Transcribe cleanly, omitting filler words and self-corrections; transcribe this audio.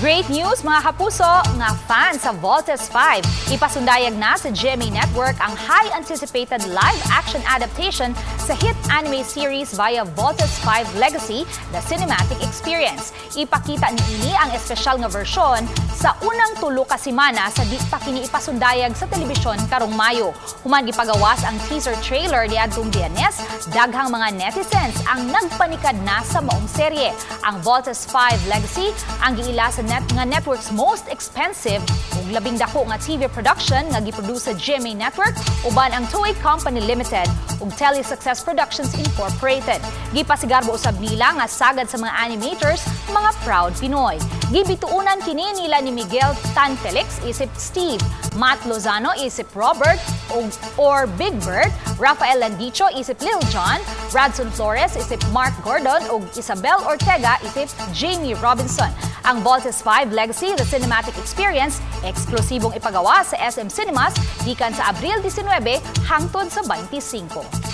Great news, mga kapuso nga fan sa Voltes 5. Ipasundayag na sa GMA Network ang high anticipated live-action adaptation sa hit anime series via Voltes 5 Legacy: The Cinematic Experience. Ipakita niini ang espesyal nga bersyon sa unang 3 ka semana sa di pa kini ipasundayag sa telebisyon karong Mayo. Human gipagawas ang teaser trailer niadtong Biyernes, daghang mga netizens ang nagpanikad na sa maong serye. Ang Voltes 5 Legacy ang giila sa net nga network's most expensive ug labing dako nga TV production nga giproduce sa GMA Network uban ang Toei Company Limited ug Tele Success Productions Incorporated. Gipasigarbo usab nila nga sagad sa mga animators, mga proud Pinoy. Gibituunan kini nila ni Miguel Tan Felix isip Steve, Matt Lozano isip Robert or Big Bird, Rafael Landicho isip Lil John, Radson Flores isip Mark Gordon ug Isabel Ortega isip Jamie Robinson. Ang Voltes 5 Legacy: The Cinematic Experience eksklusibong ipagawa sa SM Cinemas gikan sa Abril 19 hangtod sa 25.